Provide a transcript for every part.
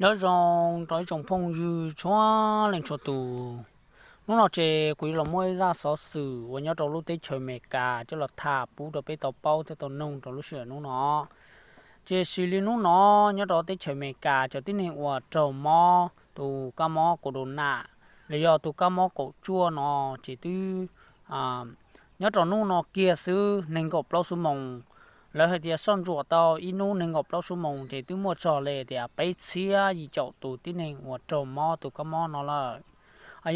Nyob zoo rau ib tsoom phooj ywg txhua leej txhua tus. Hnub no ces kuv yuav los muab ib zaj xov xwm uas nyob rau lub teb chaws Amelikas coj los tham pub rau peb tau paub thiab tau noog rau lub sij hawm hnub no. Ces xws li hnub no nyob rau teb chaws Amelikas cov tib neeg uas raug mob tus kab mob corona los yog tus kab mob kaum cuaj no ces twb nyob rau hnub no kiag xwb nees nkaum plaub xuab moos. Lawv hais tias soj ntsuam tau ib hnub nees nkaum plaub xuab moos ces twb muaj txog li tias peb txhiab yim caum tus tib neeg uas raug mob tus kab mob no lawm.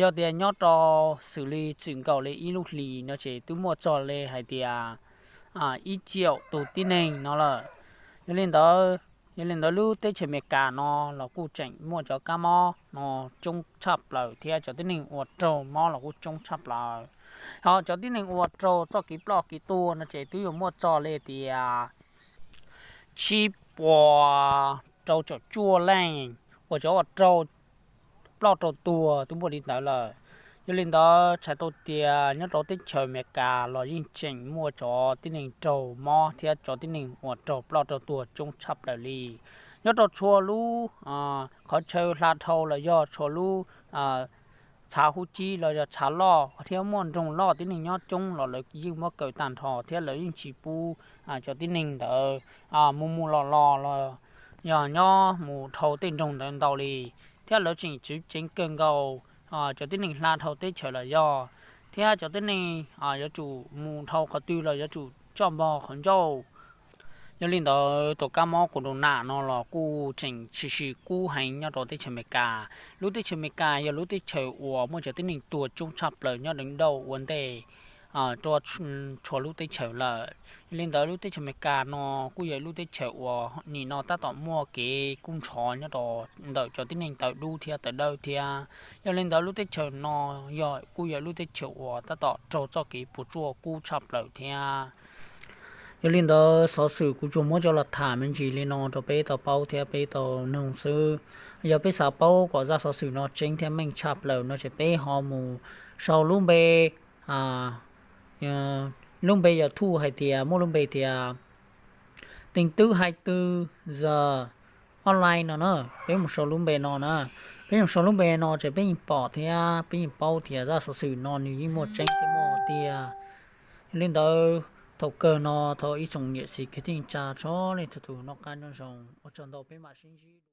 Yog tias nyob rau xws li txwm nkaus li ib lub hlis no ces twb muaj txog li hais tias ib caum tus tib neeg no lawm. Yog li ntawd, yog li ntawd lub teb chaws Amelikas no los kuj tseem muaj cov kab mob no coob tshaj plaws thiab cov tib neeg uas raug mob los kuj coob tshaj plaws. Ho cov tib neeg uas raug txoj kev ploj kev tuag no ces twb yuav muaj txog li tias tsib puas rau caum cuaj leej uas cov uas raug ploj raug tuag twb muaj li ntawd lawm. Yog li ntawd txhais tau tias nyob rau teb chaws Amelikas los yeej tseem muaj cov tib neeg raug mob thiab cov tib neeg uas raug ploj raug tuag coob tshaj plaws li. Nyob rau txhua lub qhov chaw hla dhau los yog txhua lub txhav huv cib los yog txhav loj thiab muaj nroog loj tib neeg nyob coob los lawv yeej muab kaw tag nrho thiab lawv yeej tsis pub cov tib neeg ntawd mus mus los los los yog nyob mus dhau tej nroog ntawd ntau li. Thiab lawv tseem tswv ceev kawg nkaus cov tib neeg hla dhau teb chaws los yog, thiab cov tib neeg yuav tsum mus dhau qhov twg los yuav tsum coj npog qhov ncauj. Yog li ntawd tus kab mob corona no los kuj tseem tshwm sim kub heev nyob rau teb chaws Amelikas. Lub teb chaws Amelikas yog lub teb chaws uas muaj cov tib neeg tuag coob tshaj plaws nyob deev dauj ua ntej rau txhua lub teb chaws lawm. Yog li ntawd lub teb chaws Amelikas no kuj yog lub teb chaws uas nim no tab tom muaj kev kub ntxhov nyob rau ntawm cov tib neeg tawv dub thiab tawv dawb thiab. Yog li ntawd lub teb chaws no yog kuj yog lub teb chaws uas tab tom raug txoj kev puas tsuaj kub tshaj plaws thiab. Yog li ntawd xov xwm kuv tsuas muab coj los tham me ntsis li no rau peb tau paub thiab peb tau noog xwb. Yog peb xav paub kom zaj xov xwm no tseeb thiab meej tshaj plaws no ces peb ho mus sau lub npe, lub npe YouTube hais tias muaj lub npe tias Tin Tức Hai Tư Giờ Online no na. Peb mus sau lub npe no na. Peb mus sau lub npe no ces peb yeej pom thiab peb yeej paub tias zaj xov xwm no nws yeej muaj tseeb thiab muaj tiag. Yog li ntawd thaum kawg no thov ib tsoom niam txiv kwv tij neej tsa txhua leej txhua tus noj qab nyob zoo, ua tsaug ntau, peb mam sib ntsib.